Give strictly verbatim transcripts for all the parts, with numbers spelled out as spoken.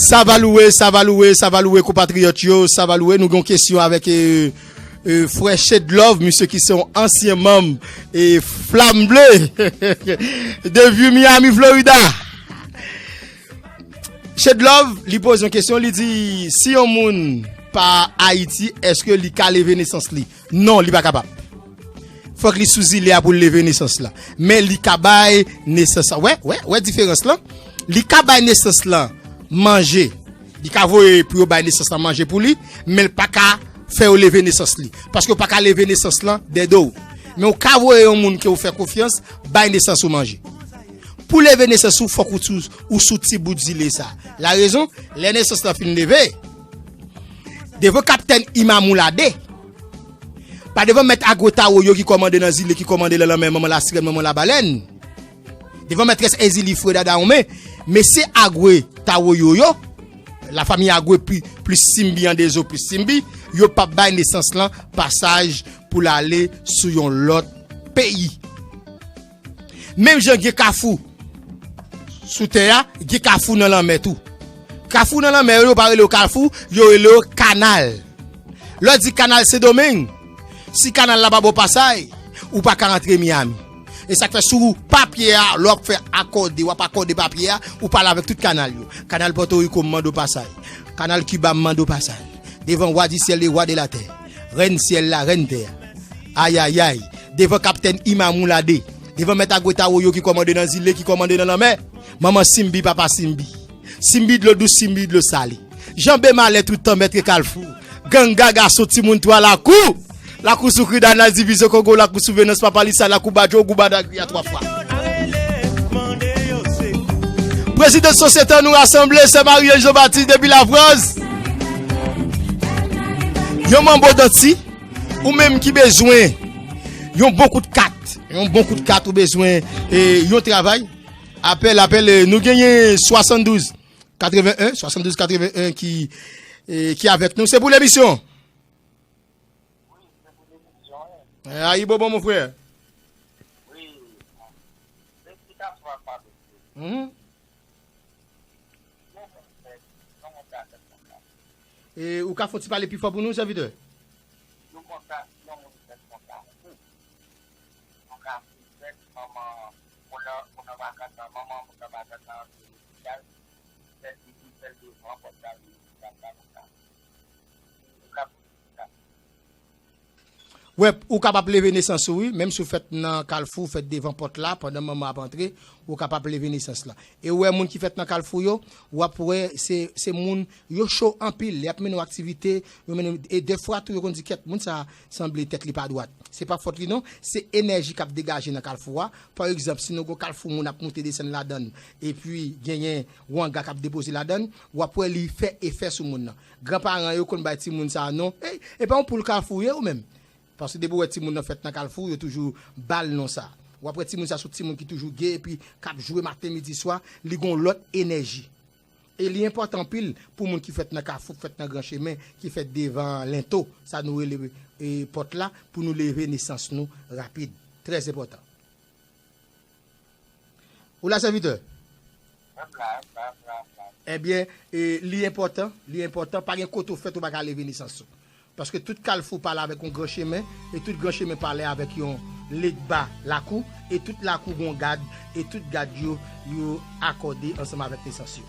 Sa va louwe, sa va louwe, sa va louwe, konpatriyòt yo, sa va louwe. Nou gen yon kesyon avèk, e, e, frè Shade Love, misye ki se yon ansyen manm, e, Flamme Bleue depi Miami, Florida. Shade Love, li poze yon kesyon, li di, si yon moun pa Ayiti, èske li ka leve nesans li? Non, li pa kapab. Fòk li sou zile a pou l leve nesans la. Men li ka bay nesans la. Wè, wè, wè diferans lan. Li ka bay nesans lan manje. Li ka voye pou yo bay nesans lan manje pou li, men l pa ka fè yo leve nesans li. Paske w pa ka leve nesans lan dèyè do w. Men w ka voye yon moun ke w fè konfyans bay nesans ou manje. Pou leve nesans ou, fòk ou sou, ou sou ti bout zile sa. La rezon, lè nesans lan fin leve, devan kaptèn Imam Oulade, pa devan mèt Agwe Tawoyo ki kòmande nan zile, ki kòmande nan lanmè, manman Lasirèn, manman Labalèn, devan mètrès Ezili Freda Dahomey, mesye Agwe Tawoyo yo, lafanmi Agwe pli, plis Simbi an de zo plis Simbi, yo p ap bay nesans lan pasaj pou l ale sou yon lòt peyi. Menm jan gen kafou sou tè a, gen kafou nan lanmè tou. Kafou nan lanmè yo, yo pa rele yo kafou, yo rele yo kanal. Lè w di kanal Sendomeng, si kanal la pa ba w pasay, ou pa ka rantre Miami. E sa k fè sou papye a, lè w ap fè akòde, w ap akòde papye a, ou pale avèk tout kanal yo. Kanal Pòtoriko, m mande w pasay. Kanal Kiba, m mande w pasay. Devan Wa di syèl e Wa de la tè. Rèn syèl la, rèn tè a. Ayayay. Devan kaptèn Imam Oulade. Devan mèt Agwe Tawoyo ki kòmande nan zile, ki kòmande nan lanmè. Manman Simbi, papa Simbi. Simbi dlo dous, Simbi dlo sale. Janbe malè toutan mèt Kalfou. Ganga gason timoun twa lakou. Lakou Soukridana, divizyon Kongo, lakou Souvènans, Papa Lisa, lakou Badjo, Gou Badagri a twa fwa. Prezidan Sosyete Nou Rasanble, Sè Marie Jean Baptiste depi Lafrans. Yon manbo danti, ou menm ki bezwen yon bon kout kat, yon bon kout kat, ou bezwen, e, yon travay, apèl, apèl, e, nou genyen swasanndouz katreven en, swasanndouz katreven en ki, e, ki avèk nou. Se pou lemisyon. E, ayibobo, mon frè. Mhm. E ou ka fè yon ti pale pi fò pou nou, sèvitè? Wè, ou kapab leve nesans ou, wi, menm si w fèt nan kalfou, fèt devan pòt la, pandan manman ap antre, ou kapab leve nesans lan. E ou wè moun ki fèt nan kalfou yo, w ap wè se, se moun, yo cho anpil, lè y ap mennen yon aktivite, yo mennen, e defwa tou, yo konn di, "Kèt, moun sa a sanble tèt li pa dwat." Se pa fòt li non, se enèji k ap degaje nan kalfou a. Pa egzanp, si nou gen kalfou moun ap moute desann ladann, epi genyen wanga k ap depoze ladann, w ap wè li fè efè sou moun nan. Granparan yo konn bay timoun sa a non, "Ey, e pa yon poul kalfou w ye ou menm?" Paske depi w wè timoun nan fèt nan kalfou, yo toujou ba l non sa a. W ap wè timoun sa a se yon timoun ki toujou gay epi k ap jwe maten, midi, swa, li gen yon lòt enèji. E li enpòtan anpil pou moun ki fèt nan kafou, ki fèt nan gran chemen, ki fèt devan lento, sa nou rele, e, pòt la, pou nou leve nesans nou rapid. Trè enpòtan. Ou la, sèvitè? Ebyen, e, li enpòtan, li enpòtan, pa gen kote w fèt ou pa ka leve nesans ou. Paske tout kalfou pale avèk yon gran chemen, e tout gran chemen pale avèk yon legba lakou, e tout lakou gon gad, e tout gad yo, yo akòde ansanm avèk nesans yo.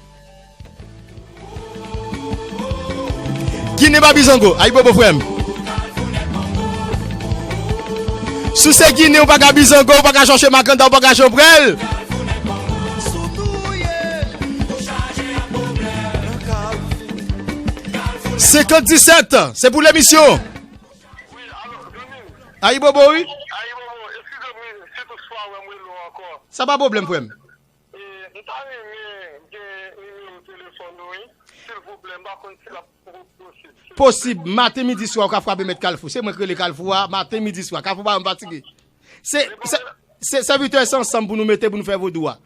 Ginen pa bizango, ayibobo frè m. Si w se Ginen, ou pa ka bizango, ou pa ka chòche makanda, ou pa ka chanpwèl. Senkant disèt, se pou lemisyon. Ayibobo, wi. Sa pa pwoblèm, frè m. E, m ta renmen gen nimewo telefòn ou, wi. Silvouplè, m pa konn si l ap posib. Posib, maten, midi, swa, ou ka frape mèt kalfou. Se mwen k rele kalfou a, maten, midi, swa. Kalfou pa janm fatige. Se, se, se sèvitè, se ansanm pou nou mete pou nou fè vodou a.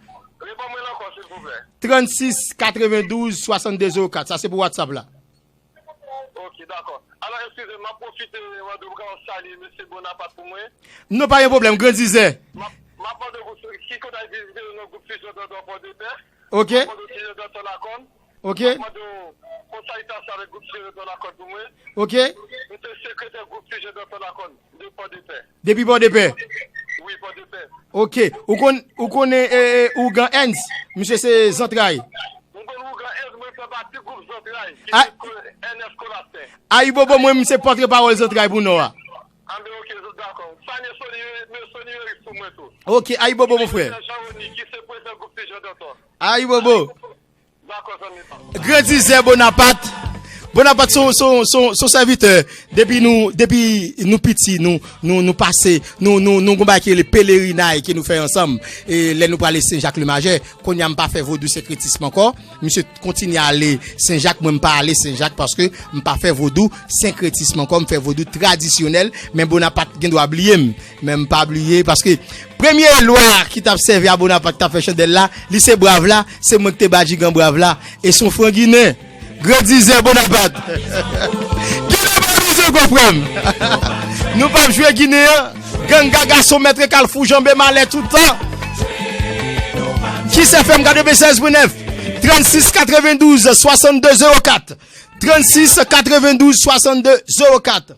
Reponn mwen ankò, silvouplè. Trannsis katrevendouz swasannde zewo kat. Sa se pou WhatsApp la. Ok. Dakò. Alò, eskize m, m ap pwofite mande w pou w salye mesye Bonaparte pou mwen. Non, pa gen pwoblèm, Grandizè. M ap, m ap mande w pou ki kote l vizite nan gwoup Fizyon Dantan Pòdepè. Ok. M ap mande w Fizyon Dantan Lakòn. Ok. M ap mande w konsa li ta sa avèk gwoup Fizyon Dantan Lakòn pou mwen. Ok. M se sekretè gwoup Fizyon Dantan Lakòn de Pòdepè. Depi Pòdepè. Wi, Pòdepè. Ok. Ou konn, ou konnen, eh, eh, Ougan Ernst? Misye se zantray. Mwen konn Ougan Ernst, mwen fè pati gwoup zantray, ki se Ernest Colatin. Ayibobo, mwen, m se pòtre pawòl zantray pou nou a. Anben, ok, dakò. Salye Sony, mesye Sony Eric pou mwen tou. Ok, ayibobo, mon frè. Jean Rony, ki se prezan gwoup Fizyon Dantan. Ayibobo. Dakò, zanmi pa m. Grandizè Bonaparte. Bonaparte, son, son, son, son sèvitè. Depi nou, depi nou piti, nou, nou, nou pase, nou, nou, nou gon bagay ki rele pelerinay ke nou fè ansanm. E lè nou prale Sen Jak Lemajè, kounye a m pa fè vodou senkretism ankò. Misye kontinye ale Sen Jak, mwen m pa ale Sen Jak paske m pa fè vodou senkretism ankò, m fè vodou tradisyonèl, men Bonaparte gen dwa bliye m, men m pa bliye paske premye lwa ki t ap sèvi a Bonaparte, ki t ap fè chandèl la, li se brav la, se mwen ki te ba djigan brav la, e se yon fran ginen. Grandizè Bonaparte. Ginen pa bezwen gwo frè m. Nou p ap jwe ginen an. Ganga gason mèt kalfou janbe malè toutan. Kiss F M katrevennsèz pwen nèf, trannsis katrevendouz swasannde zewo kat. Trannsis katrevendouz swasannde zewo kat.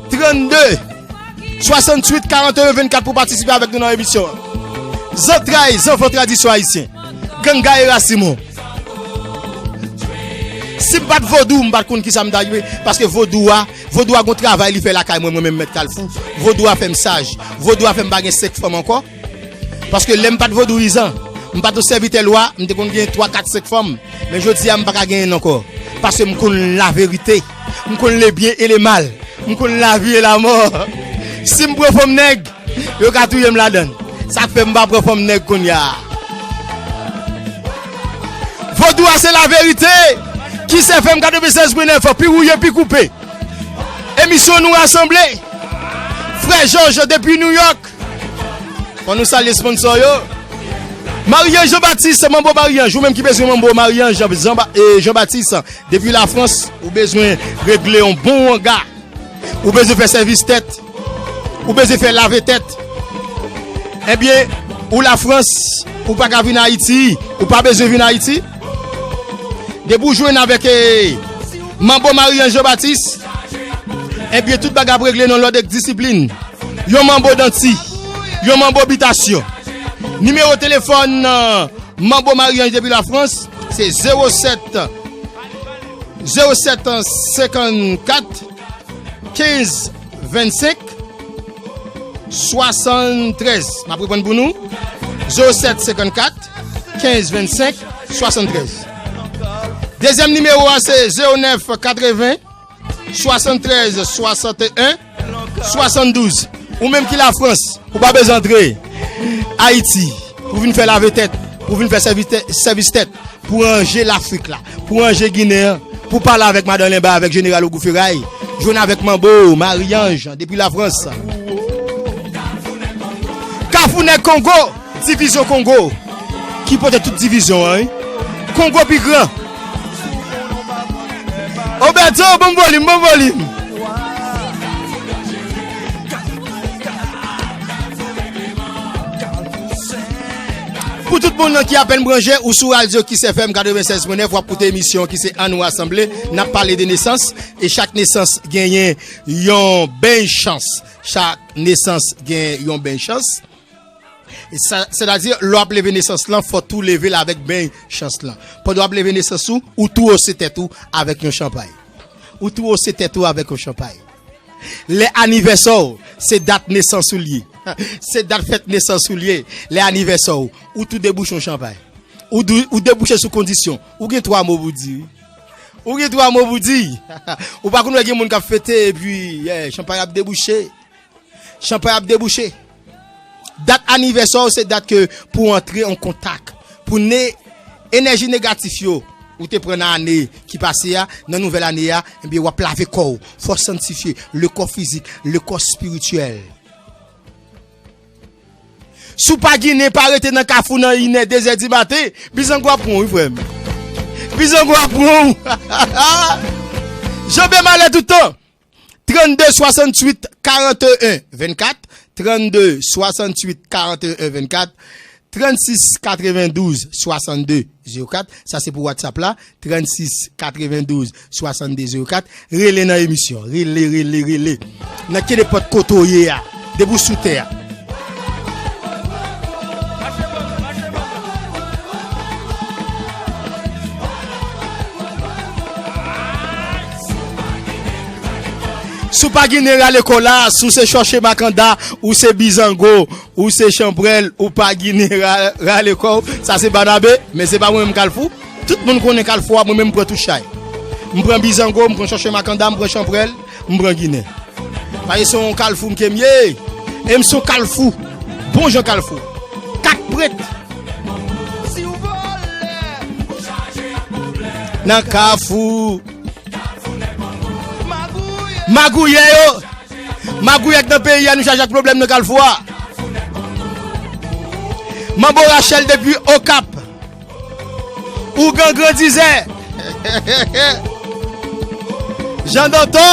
Trannde swasanntuit karanteyen vennkat pou patisipe avèk nou nan emisyon an. Zantray, zanfan tradisyon ayisyen. Ganga Erasimon. Si m pa t vodou, m pa t konn kisa m ta ye, paske vodou a, vodou a gon travay li fè lakay mwen, mwen menm mèt kalfou. Vodou a fè m saj. Vodou a fè m pa gen senk fanm ankò. Paske lè m pa t vodouyizan, m pa t yon sèvitè lwa, m te konn gen twa, kat, senk fanm. Men jodi a, m pa ka genyen n ankò. Paske m konn laverite. M konn lebyen e lemal. M konn lavi e lamò. Si m pran fanm nèg, yo ka touye m ladan l. Sa k fè m pa pran fanm nèg kounye a. Vodou a se laverite. Kiss F M katrevennsèz pwen nèf, pi wouye, pi koupe. Emisyon nou rasanble. Frè Jòj depi New York. Fò nou salye sponsò yo. Marie-Ange Jean-Baptiste, Manbo Marie-Ange, ou menm ki bezwen Manbo Marie-Ange Jean, Jean, eh, Jean-Baptiste, depi Lafrans, ou bezwen regle yon bon wanga, ou bezwen fè sèvis tèt, ou bezwen fè lave tèt. Ebyen, ou Lafrans, ou pa ka vin Ayiti, ou pa bezwen vin Ayiti. Depi w jwenn avèk, eh, Manbo Marie-Ange Jean-Baptiste, ebyen, tout bagay ap regle nan lòd ek disiplin. Yon manbo danti, yon manbo bitasyon. Nimewo telefòn, eh, Manbo Marie-Ange depi Lafrans, se zewo sèt, zewo sèt senkannkat kenz vennsenk swasanntrèz. M ap reprann pou nou. Zewo sèt senkannkat kenz vennsenk swasanntrèz. Dezyèm nimewo a se zewo nèf katreven swasanntrèz swasanteyen swasanndouz. Ou menm ki Lafrans, ou pa bezwen antre Ayiti pou vin fè lave tèt, pou vin fè sèvis tèt, sèvis tèt, pou ranje Lafrik la, pou ranje Ginen an, pou pale avèk Madan Lenba, avèk Jeneral Ogou Feray, jwenn avèk Manbo Marie-Ange depi Lafrans. Kafou Nèg Kongo, divizyon Kongo, ki pote tout divizyon an, wi. Kongo pi gran. Obeto, bon volim, bon volim. Pou tout moun nan ki apèn branche, ou sou radyo Kiss F M katrevennsèz pwen nèf, w ap koute emisyon ki se An Nou Rasanble. N ap pale de nesans, e chak nesans genyen yon beny chans. Chak nesans gen yon beny chans. E sa, sètadi, lè w ap leve nesans lan, fò tou leve l avèk beny chans lan. Pandan w ap leve nesans ou, ou tou wose tèt ou avèk yon chanpay. Ou tou wose tèt ou avèk yon chanpay. Lè anivèsè w, se dat nesans ou l ye. Se dat fèt nesans ou l ye. Lè anivèsè w, ou tou debouche yon chanpay. Ou dou-, ou debouche sou kondisyon. Ou gen twa mo pou di, wi. Ou gen twa mo pou di. Ou pa konn wè gen moun k ap fete, epi, yeah, chanpay ap debouche. Chanpay ap debouche. Dat anivèsè w se dat ke pou w antre an kontak, pou ne-, enèji negatif yo ou te pran nan ane ki pase a, nan nouvèl ane a, ebyen, w ap lave kò w, fò w sanktifye, le corps physique, le corps spirituel. Si w pa ginen, pa rete nan kafou nan inè, dezè di maten, bizango ap pran w, wi, frè m. Bizango ap pran w. Janbe malè tout tan. Trannde swasanntuit karanteyen vennkat, trannde swasanntuit karanteyen vennkat, trannsis katrevendouz swasannde zewo kat. Sa se pou WhatsApp la, trannsis katrevendouz swasannde zewo kat. Rele nan emisyon. Rele, rele, rele. Nan kenenpòt kote w ye a. Depi w sou tè a. Si w pa ginen, rale kò w la, si w se chòche makanda, ou se bizango, ou se chanpwèl, ou pa ginen, ra- rale kò w. Sa se Banabe, men se pa mwen menm Kalfou. Tout moun konnen Kalfou a, mwen menm m pran tout chay. M pran bizango, m pran chòche makanda, m pran chanpwèl, m pran ginen. Paske se yon Kalfou m ke m ye. E m se yon Kalfou. Bon jan Kalfou. Kat prèt. Nan Kafou. Magouyè yo. Magouyè k nan peyi a, nou chaje ak pwoblèm nan Kalfou a. Manbo Rachel depi Okap. Ougan grandizè. Jan Dòtò.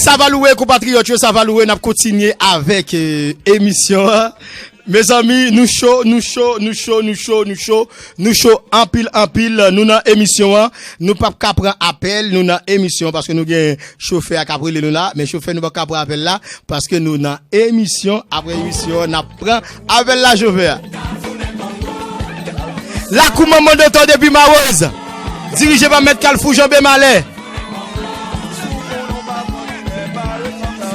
Sa va louwe, konpatriyòt yo, sa va louwe, n ap kontinye avèk, eh, emisyon an. Mezanmi, nou cho, nou cho, nou cho, nou cho, nou cho, nou cho anpil, anpil. Nou nan emisyon an, nou p ap ka pran apèl, nou nan emisyon an, paske nou gen chofè a k ap rele nou la, men chofè nou p ap ka pran apèl la, paske nou nan emisyon, apre emisyon an, n ap pran apèl la, chofè a. Lakou manman Dòtò depi Mawoz, dirije pa Mèt Kalfou Janbe Malè.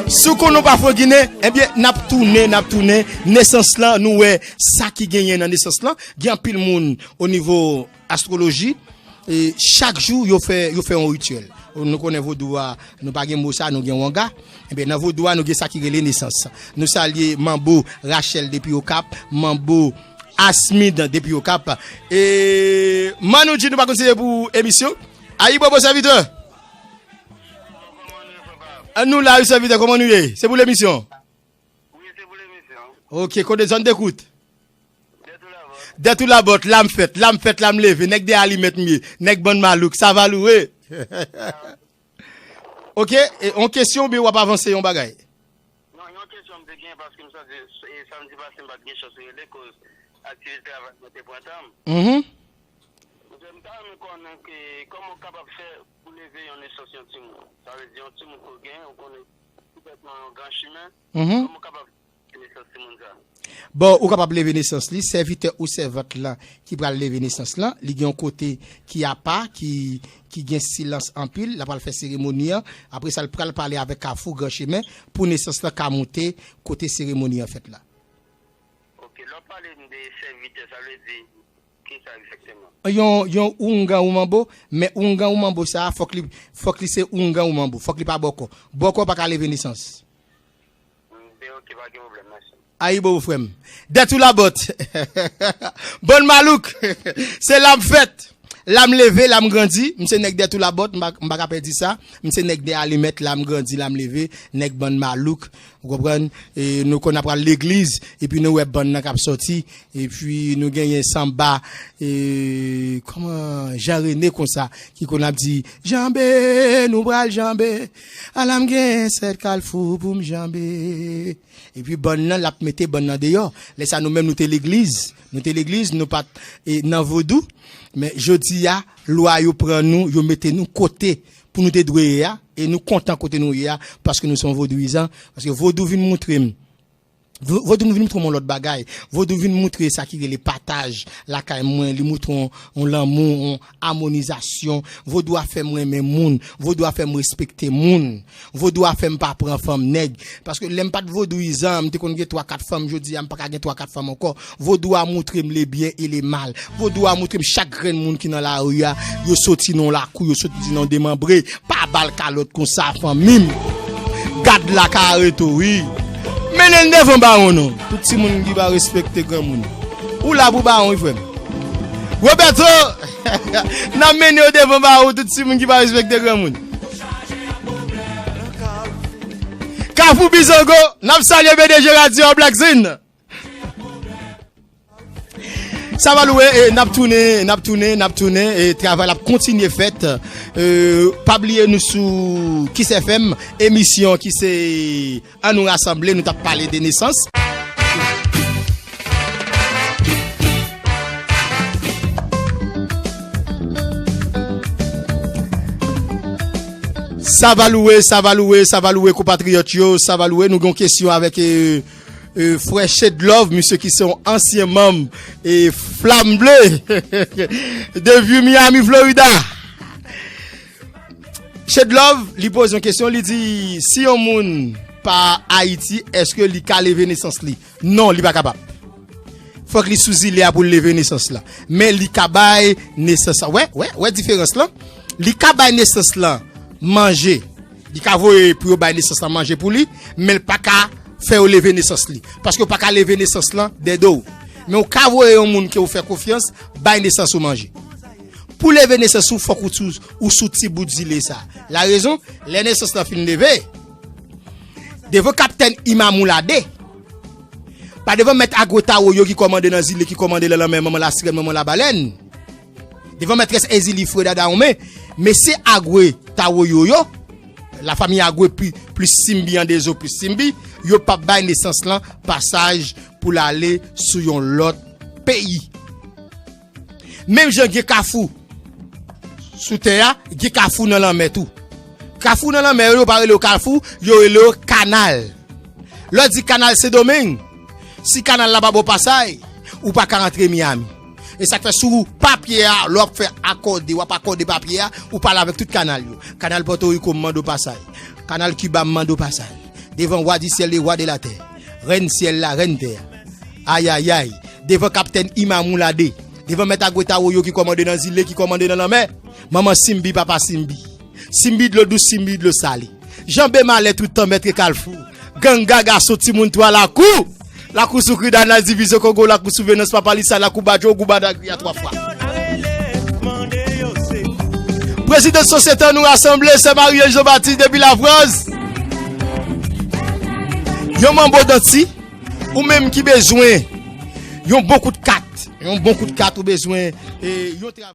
Si w konnen w pa fran ginen, ebyen, n ap tounen, n ap tounen. Nesans lan, nou wè sa ki genyen nan nesans lan. Gen anpil moun o nivo astwoloji, e chak jou, yo fè, yo fè yon rityèl. Nou konnen vodou a, nou pa gen mo sa, nou gen wanga. Ebyen, nan vodou a, nou gen sa ki rele nesans. Nou salye Manbo Rachel depi Okap, Manbo Asmid depi Okap. E Manouji, nou pa konn si se pou emisyon. Ayibobo, sèvitè. An nou la, wi, sèvitè, kòman nou ye? Se pou lemisyon? Wi, se pou lemisyon. Ok, kote zòn dekout? Dèt ou Labòt. Dèt ou Labòt, la m fèt, la m fèt, la m leve, nèg de alimèt m ye, nèg Bann Malouk, sa va louwe. Ok, e, on kesyon oubyen w ap avanse yon bagay? Non, yon kesyon m te gen paske m santi, e, samdi pase m pa t gen chans rele koz aktivite avèk mwen te pran tan m. Mhm. Mwen, m ta renmen konnen ke kòman w kapab fè pou leve yon nesans yon timoun. Sa vle di yon timoun ke w gen, ou konnen, petèt nan yon gran chimen, mhm, kòman w kapab fè nesans timoun sa? Bon, ou kapab leve nesans li, sèvitè ou sèvant lan ki pral leve nesans lan, li gen yon kote ki apa, ki, ki gen silans anpil, l ap pral fè seremoni an, apre sa l pral pale avèk Kafou Gran Chemen pou nesans lan ka moute kote seremoni an fèt la. Ok, lè w pale m de sèvitè, sa vle di kisa egzakteman? Yon, yon oungan ou manbo, men oungan ou manbo sa a, fòk li, fòk li se oungan ou manbo, fòk li pa bòkò. Bòkò pa ka leve nesans. M, ben, ok, pa gen pwoblèm, mèsi. Ayibobo, frè m. Dèt ou Labòt. Bann Malouk. Se la m fèt. La m leve, la m grandi. M se nèg Dèt ou Labòt, m pa, m pa ka pèdi sa. M se nèg de alimèt, la m grandi, la m leve. Nèg Bann Malouk, ou konprann? E nou konn ap pral legliz, epi nou wè bann nan k ap sòti, epi nou genyen sanba, e, kòman, Jean René konsa, ki konn ap di, janbe, nou pral janbe, ala m gen sèt kalfou pou m janbe. Epi bann nan, l ap mete bann nan deyò. Lè sa nou menm, nou te legliz. Nou te legliz, nou pa t, e, nan vodou. Men jodi a, lwa yo pran nou, yo mete nou kote pou nou te dwe ye a. E nou kontan kote nou ye a, paske nou se yon vodouyizan. Paske vodou vin moutre m. Vo- Vodou vin moutre m yon lòt bagay. Vodou vin moutre sa ki rele pataj lakay mwen. Li moutre yon, yon lanmou, yon amonizasyon. Vodou a fè m renmen moun. Vodou a fè m respekte moun. Vodou a fè m pa pran fanm nèg. Paske lè m pa t vodouyizan, m te konn gen twa, kat fanm. Jodi a, m pa ka gen twa, kat fanm ankò. Vodou a moutre m le byen e le mal. Vodou a moutre m chak grenn moun ki nan lari a, yo soti nan yon lakou, yo soti nan yon demanbre. Pa ba l kalòt konsa, fanmi m. Gad la ka arete w, wi. Mennen l devan bawon, non. Tout timoun ki pa respekte granmoun. Ou la pou bawon, wi, frè m. Roberto! N ap mennen yo devan bawon, tout timoun ki pa respekte granmoun. Kafou Bizango, n ap salye P D G radyo a, Black Zin. Sa va louwe, e n ap tounen, n ap tounen, n ap tounen, e travay la ap kontinye fèt. E, pa bliye nou sou Kiss F M, emisyon ki se An nou rasanble, nou t ap pale de nesans. Sa va louwe, sa va louwe, sa va louwe, konpatriyòt yo, sa va louwe. Nou gen yon kesyon avèk, e, e, frè Shade Love, misye ki se yon ansyen manm, e, Flamme Bleue depi Miami, Florida. Shade Love, li poze yon kesyon, li di, si yon moun pa Ayiti, èske li ka leve nesans li? Non, li pa kapab. Fòk li sou zile a pou l leve nesans la. Men li ka bay nesans la. Wè, wè, wè diferans lan. Li ka bay nesans lan manje. Li ka voye pou yo bay nesans lan manje pou li, men l pa ka fè yo leve nesans li. Paske yo pa ka leve nesans lan dèyè do w. Men ou ka voye yon moun ke ou fè konfyans, bay nesans ou manje. Pou leve nesans ou, fòk ou sou, ou sou ti bout zile sa. La rezon, lè nesans lan fin leve, devan kaptèn Imam Oulade, pa devan mèt Agwe Tawoyo ki kòmande nan zile, ki kòmande nan lanmè, manman Lasirèn, manman Labalèn, devan mètrès Ezili Freda Dahomey, mesye Agwe Tawoyo yo, lafanmi Agwe pli, plis Simbi an de zo plis Simbi, yo p ap bay nesans lan pasaj pou l ale sou yon lòt peyi. Menm jan gen kafou sou tè a, gen kafou nan lanmè tou. Kafou nan lanmè yo, yo pa rele yo kafou, yo rele yo kanal. Lè w di kanal Sendomeng, si kanal la pa ba w pasay, ou pa ka rantre Miami. E sa k fè sou papye a, lè w ap fè akòde, w ap akòde papye a, ou pale avèk tout kanal yo. Kanal Pòtoriko, m mande w pasay. Kanal Kiba, m mande w pasay. Devan wa di syèl e wa de latè. Rèn syèl la, rèn tè a. Ayayay. Devan kaptèn Imam Oulade. Devan mèt Agwe Tawoyo ki kòmande nan zile, ki kòmande nan lanmè. Manman Simbi, papa Simbi. Simbi dlo dous, Simbi dlo sale. Janbe malè toutan mèt Kalfou. Ganga gason timoun twa lakou. Lakou sou Kridanal, divizyon Kongo, lakou sou Venans, papa Lisa, lakou Badjo, gou Badagri a twa fwa. Prezidan Sosyete An Nou Rasanble, Sè Marie Jean Baptiste depi Lafrans. Yon manbo danti, ou menm ki bezwen yon bon kout kat, yon bon kout kat, ou bezwen, e, yon travay.